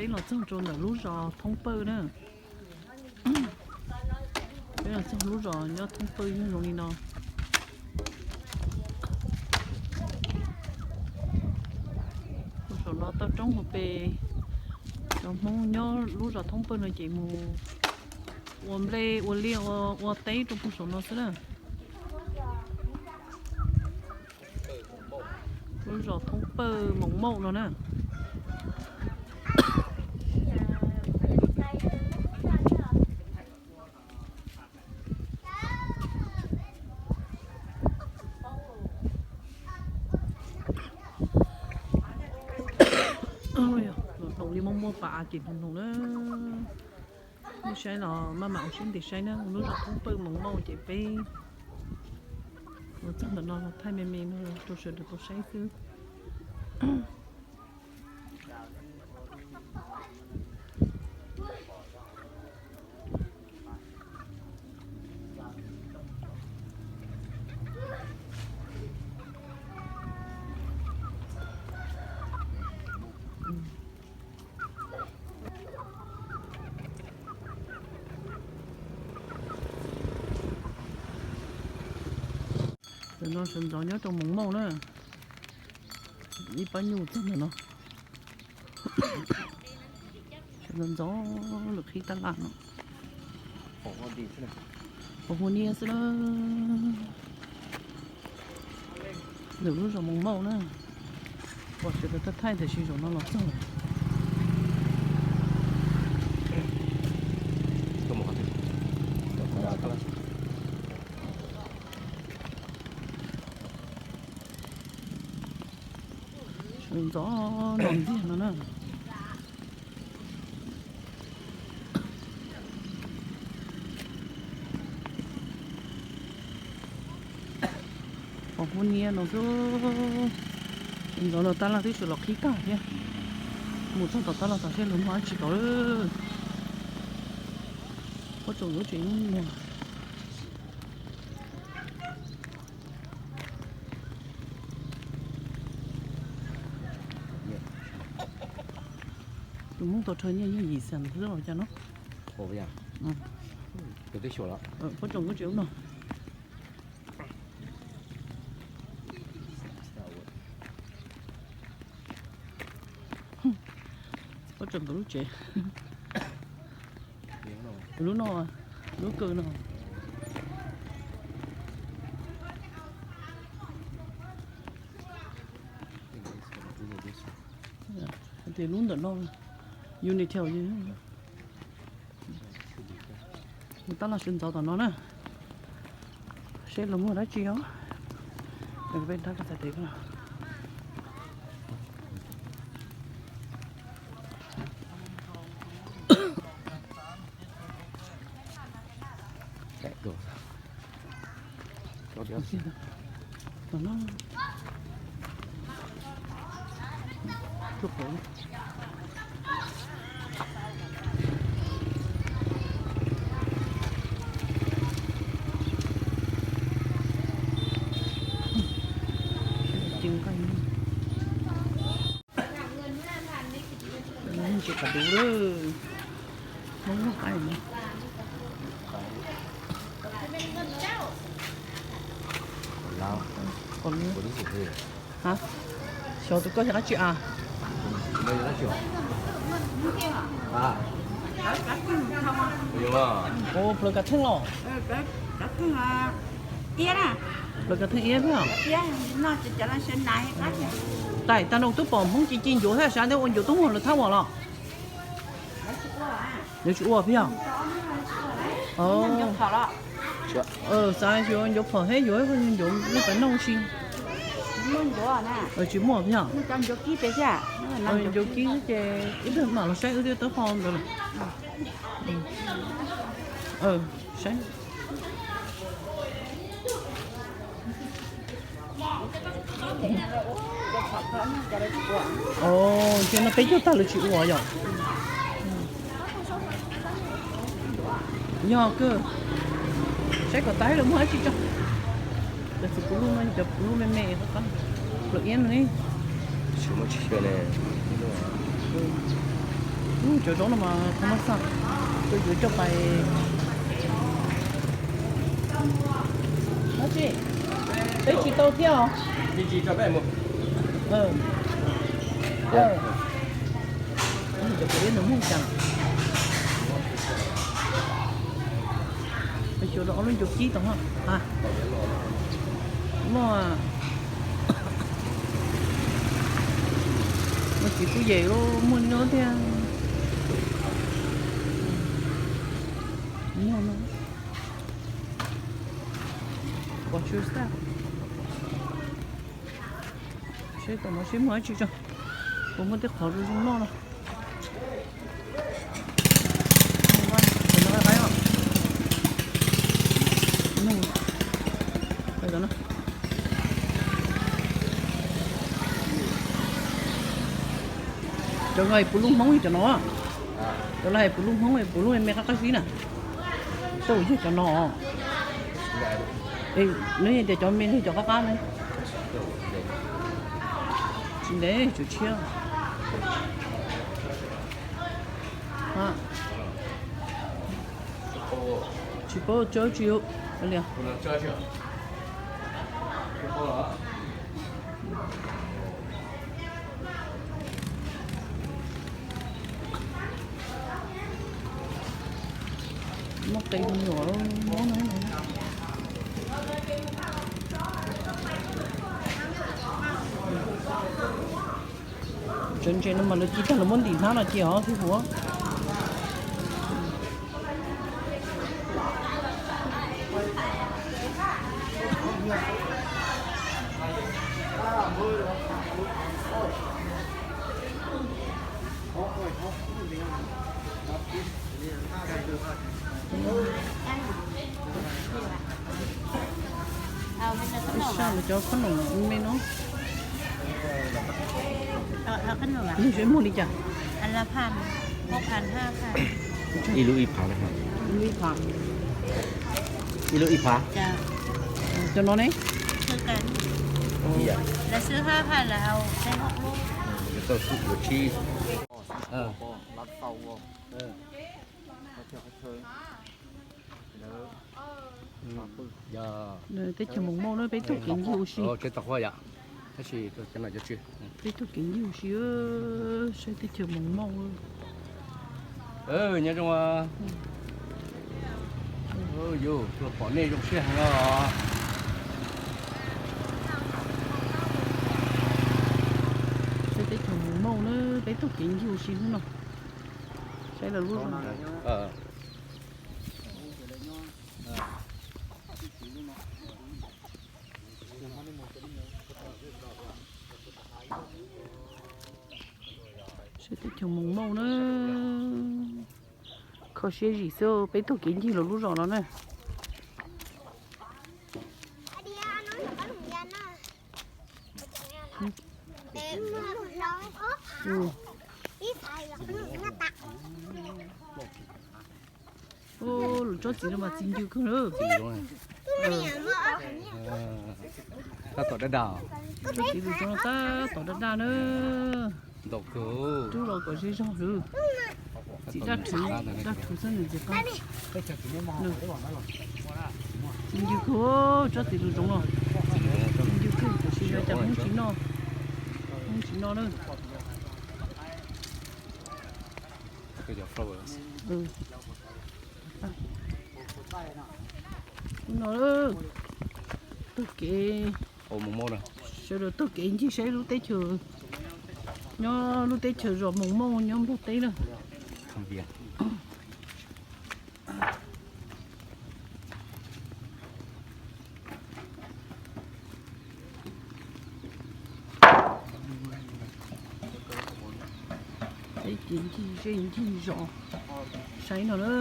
Los txog rau ntawm lub zos Thoob Pawj na. Peb los txog lub zos nyob Thoob Pawj yog zoo li no. Saum no toj roob hauv pes, cov Hmoob nyob lub zos Thoob Pawj no ces mus ua nplej ua liaj ua teb rau puag saum no xwb na. Lub zos Thoob Pawj Moos Mauj no na. Los hloov li muaj muaj pas kev hloov hloov na. Nej saib los maj mam ua siab ntev saib na, lub zos Thoob Pawj Moos Mauj ces peb los txog ntawm no los thaij me me no rau sawv daws tau saib xwb. Ntawm no sawv ntxov nyob rau Moos Mauj na, ib pab nyuj txog ntawm no. Sawv ntxov ntxov lawm qhib tab laj no. Pos hu niab xwb na. Ntawm lub zos Moos Mauj na. Pom sawv daws thaij thaij tiam sis zaum no los txog lawm. Sawv ntxov no ntxiag no na. Pos hu niab no xwb. Sawv ntxov no tab laj twb sawv los qhib tag thiab. Mus txog tom tab laj tom seb lawv muag dab tsi tod lawm. Pob tsoom lub tsev ub muag. Tus Hmoob tau rho nyiaj yog yim xees xwb los cas no. Pob tsoom lub tsev ub no. Pob tsoom nkawd lub tsev. Lub no, lub kaw no. Hais tias lub ntawm no, Unitel. Tab laj sawv ntxov tom no na. Seb lawv muag dab tsi os. Peb nrog koj txhais tes. Tsis qab dub lawm. Hmoob noj qaib no. Ha? Xyov tus koj yog dab tsi a? Ua plaws kav theej los? Plaws kav theej iab thiab. Taim tag no twb pom Hmoob ci ci ncuav thiab, xav tias ua ncuav tub muag lawv thab ua los? Lawv tsis ua thiab. Xav yuav ncuav phom thiab yuav ncuav lub pab noj si. Tsis muaj thiab. Ncuav kib ces wb twb mam los saib wb twb tawb qho ntawd lawm. Saib. Ces no peb caug tag lawv tsis ua yom? Yog kawg. Saib kom tas lawv muag dab tsi tso. Cov txiv puv luj no, cov puv luj me me, plaws iab no ne. Tsis muaj tsis xyaw ne. Lub Cov zaub no mas tau mab xaj, tus yuav coj pais. Dab tsi? Peb tsis tau thiab os. Cov peb nws muag cas? Xyuas rau ob lub ncuav kib tau ha. Muaj, muaj txiv kuj yem muaj nyob thiab. Muaj no. Pom tsis tau. Seb tom no seb muaj dab tsi tso. Puas muaj tej qhov zoo zoo noj no. Cov no hais puv lub Hmoob li cov no. Cov no hais puv lub Hmoob, puv lub me qab qab zib na. Xyov yog cov no. Nws yog tias cov me nws cov qab qab ne. Tsis ntev tsuas tshiab. Tsis paub tso tsis ua li. Muab qe nyuam mob no. Cov ntses no mas lawv ci tag lawv muab ntim hnab no cia os thiab puas. Ib sab lawv cov khob noom me no. Nws muag li cas? Ib lub ib phav, ib lub ib phav, ib lub ib phav. Cov no ne? Teb chaws Moos Mauj na, peb taug kev ncig ua si. Peb taug kev ncig ua si, saib teb chaws Moos Mauj. Nyob zoo, yus tuaj pom nej zoo siab heev os. Saib teb chaws Moos Mauj na, peb taug kev ncig ua si hnub no. Saib lawv lub zos. Saib teb chaws Moos Mauj na. Kho siab zim xwb, peb taug kev ncig lawv lub zos no na. Lub tsob txiv no mas txiv ncw kawg na. Tab tom dab dag. Tsob txiv lus zoo no tab tom dab dag na. Ntaus kawg. Rub los kom zej zog lawm. Txiv dab rhuv, dab rhuv xwb nws txiv qab. Txiv ncw kawg, tsob txiv lus zoo no. Txiv ncw kawg, tab sis cas Hmoob tsis noj, Hmoob tsis noj na. No, taug kev, sawv daws taug kev ncig saib lub teb chaws, nyob lub teb chaws zos Moos Mauj nyob Nplog teb na. Peb ces ncig zej ncig zos saib no na.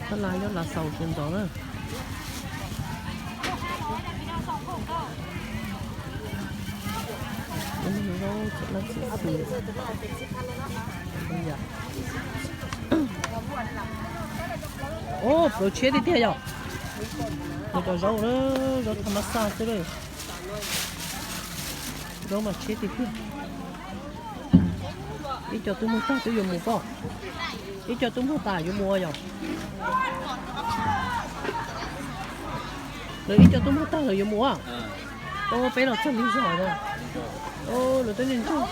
Tab laj nyob Lav Xaus sawv ntxov na. Ub, plawv tshiab tiag tiag yom. Nws cov zaub na, zaub tha ma xaj xwb lawm. Zaub mas tshiab tiag tiag. Ib co twb muag tag twb yuav mus pob. Ib co twb muag tas yuav mus yom. Lawv ib co twb muag tag lawv yuav mus. Ub, peb los txog lig zog na. Ub, lawv twb ntog.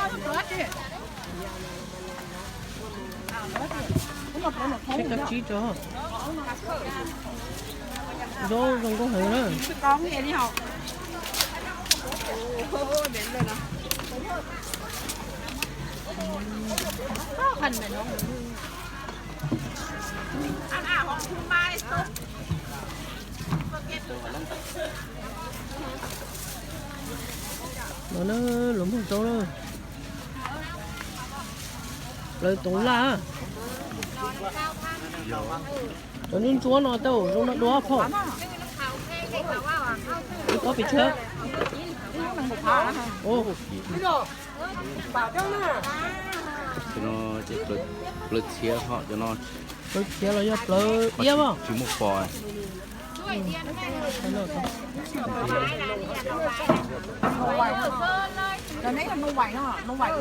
Peb cov tsib tso. Zaub zoo nkauj heev na. No na, lawv muag zaub na. Lawv toov laj. Cov ntsuab ntsuab no tej zaum zoo no dua phom. Ib pob pes tsawg? Cov no ces plawv txhiav ho cov no. Plawv txhiav los yog plawv iab mas. Tsis muaj pos. Cov no yog noo vais no, noo vais.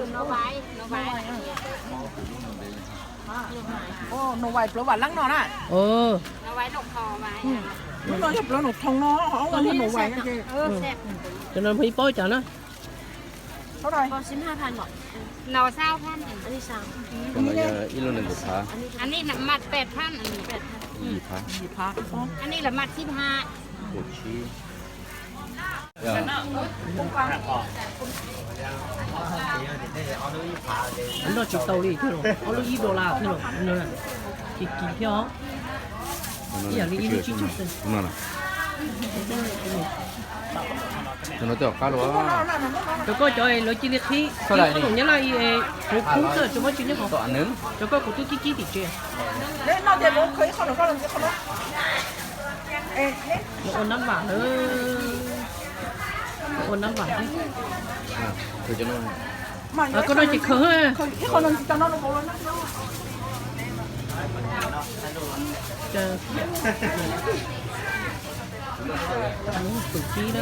Noo vais plawv vam leeb no na. Lub no yog plawv noom thoom no, ho ub no yog noo vais no ces. Cov no ib pob cas na? Ib lub nees nkaum phav. Yim phav. Noj tsis tau li thiab los, ob lub ib dollar thiab los, kis kis thiab os. Ib yam li ib lub tsib caug xwb. Cov koj cov lawv cia li qhib, qhib qhob noom Nyab Laj, kuv kuv txawm tsis muab tsis nyob hauv. Cov koj kuv twb kib kib tim tsev. Ua nab vam na. Ua nab vam thiab. Koj no ces khaws. Tus tib na.